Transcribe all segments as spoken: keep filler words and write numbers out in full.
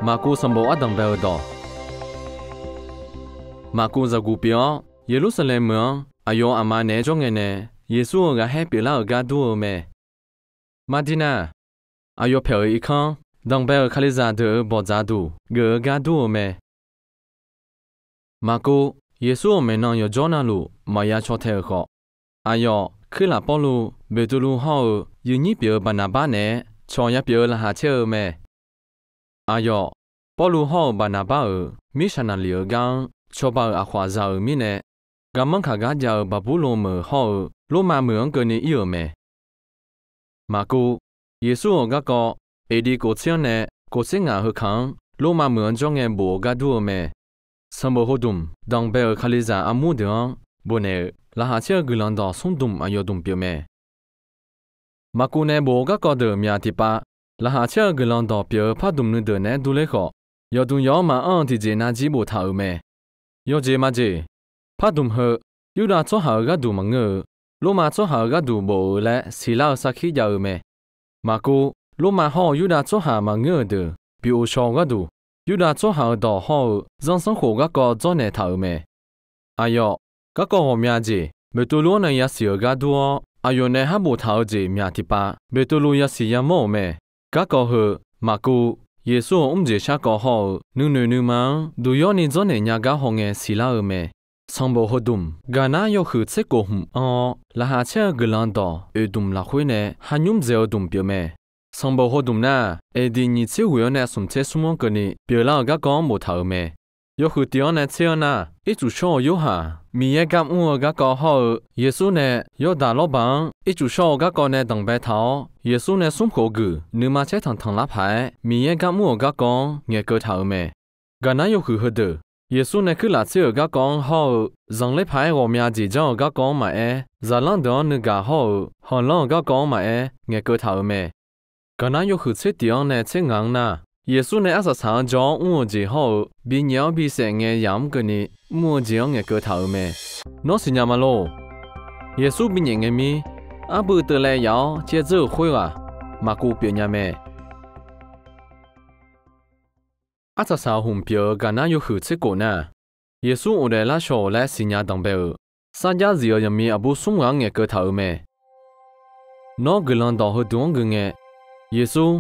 Maqkuv sanqbof ardanqbae-eu dawq. Maqkuv zaqguq pyeuf-awr, Yeqlursaqlaeq meuq-anr aqyawf aqma naeq-aer jawr ngae nae, Yeqsur-euq ghaqkhaer pyeuflar-euq gar dur-eu mae. Mardir nar, aqyawf pyaeq-euq irkanr, danqbae-euq Kalizaq deuq-euq bawqdzaq duq geuf-eu gar dur-eu mae. Maqkuv, Yeqsur-euq maeqnan yawqjawr navluf maqya caw tae-euq khawf, aqyawf, kuirlaf Pawrluv, Beqtuvluv hawr-eu yuiqnyir pyeuf-eu Baqnaqbar naeq-aer cawq ya pyeuf-eu laqkhaq caer-eu mae. Aqyawf, Pawrluv hawr-eu Baqnaqbar-euq mirshaq naqliq-eu gar-anr cawba-euq aqkhaf za-euq mirnae, garmanr kaq gar jav-eu Baqburlon meuq hawr-eu Lormav meuq-anr keuvni ir-euq mae. Maqkuv, Yeqsur-euq garkawv, Eqdi kof tser-anr nae kof tser ngaq heu kaq-anr Lormav meuq-anr jawr ngae bof-eu gar dur-eu mae. Sanqbof heudmq, danqbae-euq Kalizaq armur deuq-anr bofnaeq-euq laqkhaq caer-eu guiqlanq dawq smr dmq aqyawf dmq pyeuf mae. Maqkuv nae bof-eu garkawv deuq myaq tiqpav, laqkhaq caer-eu guiqlanq dawq pyeuf-eu pardmq nuideuq naeq-aer durler khawf, yawqdmq yawq-anr maqanr-eu tiqjeq nar jir boftaq-euq mae. Yawjeq majeq, pardmq heu, Yurdav tsawrhaq-euq gharduq maqngeur-eu, Lormav tsawrhaq-euq gharduq bof-eu laer siqlar-eu sarkir jav-eu mae. Maqkuv, Lormav hawr-eu Yurdav tsawrhaq maqngeur-euq deuq bi ghovshaw-eu gharduq, Yurdav tsawrhaq-euq dawq hawr-eu zanrsanrkhof garkawv dzawrnaeq taq-euq mae. Aqyawf, garkawv ghawqmya jeq Beqtuvluv-anr nae yasiq-euq gar dur-awr, aqyawf nae har boftaq-eu jeq myaq tiqpav Beqtuvluv yasiq yamawr-euq mae. Garkawv heu, Maqkuv, Yeqsur-euq mrjeq sharkawv hawr-eu nuinoeq nuima-anr duqyawrni dzawrnaeq nya gar hawngae siqlar-eu mae. Sanqbof heudmq, gaqnar yawhuiq tser kof hmq anr-awr, laqkhaq caer-eu guiqlanq dawq oeq dmq lafkhoer nae har nymr dzaeq-eu dmq pyeuf mae. Sanqbof heudmq nar, Eqdi nyiq tser ghoeq-anr nae smq tser smr-anr keuvni pyeuflar-euq garkawv-anr boftaq-euq mae. Yawhuiq tiq-anr nae tser-anr nar, ircuf shawr-eu Yorhaq, Miqyaer gar mr-eu garkawv hawr-eu Yeqsur nae Yawrdaq lawrbaq-anr ircuf shawr-eu garkawv nae danqbae taq-awr, Yeqsur nae smr khof geuf nuima caer tanq tanqlar paq-aer Miqyaer gar mr-euq garkawv-anr ngaeqkeuv taq-euq mae. Gaqnar yawhuiq heudeuq, Yeqsur nae kuirlaf tser-euq garkawv-anr hawr-eu zanqler paq-aer ghawqmya jeq janr-euq garkawv-anr maqaer, zaqlanr deuq-anr nuigaq hawr-eu khanqlanr-euq garkawv-anr maqaer ngaeqkeuv taq-euq mae. Gaqnar yawhuiq tser tiq-anr nae tser ngaq-anr nar, Yeqsur nae arsaq saq-anr jaw-awr mr-eu jeq hawr-eu binyaef-awr bisaef ngae yamq-anr keuvni mr-eu jeq-anr ngaeqkeuv taq-euq mae. Nawr siqnya ma lor. Yeqsur binyaef ngae mir, arbui teuvlaev yaf-awr caevdzeur-euq khoerghaq maqkuv pyeufnya mae. Arsaq saq-euq hmq pyeuf-eu gaqnar yawhuiq tser kof nar, Yeqsur ghofdaef lar shaw-euq laer siqnya danqbae-euq sarjax zif-euq zaqmiq aqbur smr ghaq-anr ngaeqkeuv taq-euq mae. Nawr guiqlanq dawq heudeuq-anr gui ngae, Yeqsur,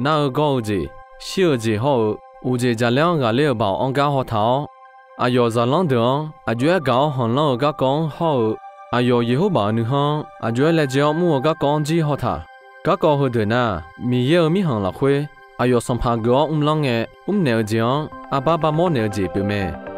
nar-eu gawr-eu jeq, shir-eu jeq hawr-eu uqjeq jaqlaer-anr ghaqler-eu baoq anr gar haw taq-awr, aqyawf zaqlanr deuq-anr aqjox-aer gaq-awr khanqlanr-eu garkawv-anr hawr-eu, aqyawf Yeqhorbaq-euq nuikhanr-anr aqjox-aer laejae-awr mr-eu garkawv-anr jir haw taq. Garkawv heudeuq nar, Miqyaer-euq Mirkhanq lafkhoer aqyawf sanqpaq geuf-awr mrlanr ngae mrnaeq-eu jeq-anr arbar barmawr naeq-eu jeq pyeuf mae.